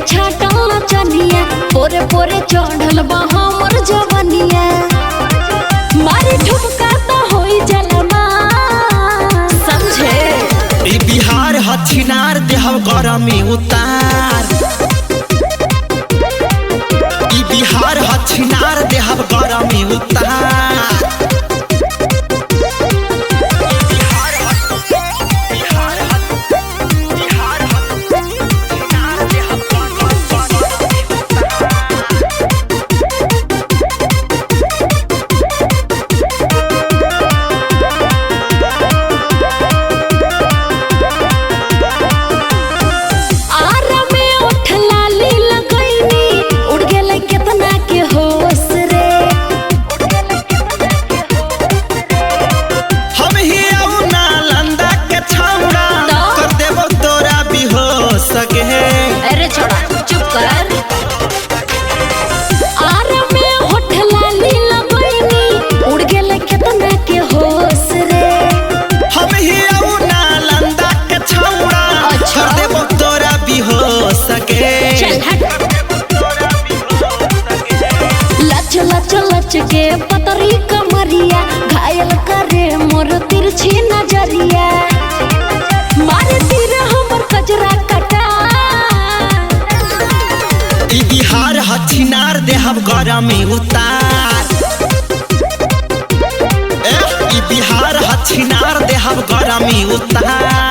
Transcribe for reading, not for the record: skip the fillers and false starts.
छाटल नचनिया, पोरे पोरे चढ़ल बा हमर जवनिया। मारी ठुमका त होई जलमा, समझे। ई बिहार हथिनार देहब गरमी उतार। ई बिहार हथिनार देहब गरमी उतार। आरा में उठ लाली लगैनी, उड़ गेलै केतना के होश रे। हम ही आऊ नालंदा के छौड़ा, तो? कर देबो तोरा बेहोश गे। अरे छोड़ा, चुप कर। आरा में होठ लाली लगैनी, उड़ गेलै केतना के होश रे। हम ही आऊ नालंदा के छौड़ा, अच्छा। कर देबो तोरा बेहोश गे। चल हट। लच लच लच के पतरी कमरिया, घायल करे मोर तिरछी नजरिया। मारे तीर हमर कजरा कटा। ई बिहार हथिनार देहब गरमी उतार। ए, ई बिहार हथिनार देहब गरमी उतार।